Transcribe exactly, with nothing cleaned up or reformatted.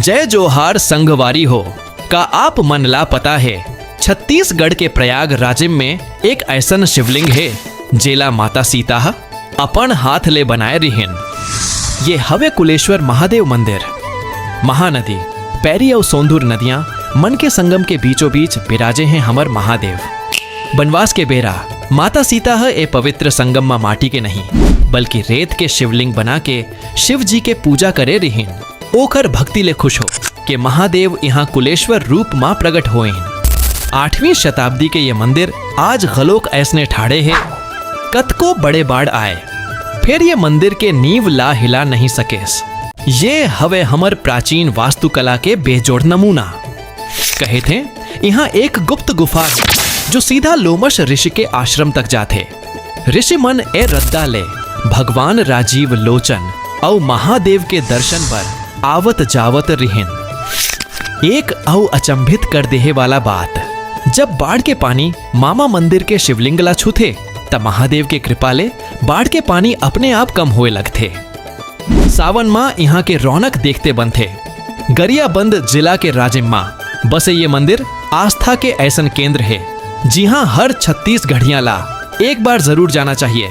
जय जोहार संगवारी हो। का आप मन ला पता हे, छत्तीसगढ़ के प्रयाग राजिम में एक ऐसन शिवलिंग हे, जेला माता सीता ह अपन हाथ ले बनाए रिहिन। ये हवे कुलेश्वर महादेव मंदिर। महानदी, पैरी अउ सोंधुर नदियां मन के संगम के बीचों बीच बिराजे हैं हमर महादेव। बनवास के बेरा माता सीता ह ए पवित्र संगम म माटी के नहीं, बल्कि रेत के शिवलिंग बना के शिव जी के पूजा करे रिहिन। ओखर भक्ति ले खुश हो के महादेव इहां कुलेश्वर रूप म प्रगट होइन। आठवीं शताब्दी के ये मंदिर आज घलोक ऐसने ठाड़े हे। कतको बड़े बाढ़ आए, फेर ये मंदिर के नींव ला हिला नहीं सकेस। ये हवे हमर प्राचीन वास्तुकला के बेजोड़ नमूना। कहे थे, इहां एक गुप्त गुफा हे, जो सीधा लोमश ऋषि के आश्रम तक जाथे। ऋषि मन ए रद्दा ले भगवान राजीव लोचन अउ महादेव के दर्शन बर आवत जावत रिहिन। एक अउ अचंभित कर देहे वाला बात, जब बाढ़ के पानी मामा मंदिर के शिवलिंग ला छूथे, त महादेव के कृपा ले बाढ़ के पानी अपने आप कम होए लगथे। सावन म इहां के रौनक देखते बनथे। गरियाबंद जिला के राजिम म बसे ये मंदिर आस्था के ऐसन केंद्र हे, जिहां हर छत्तीसगढ़िया ला एक बार जरूर जाना चाहिए।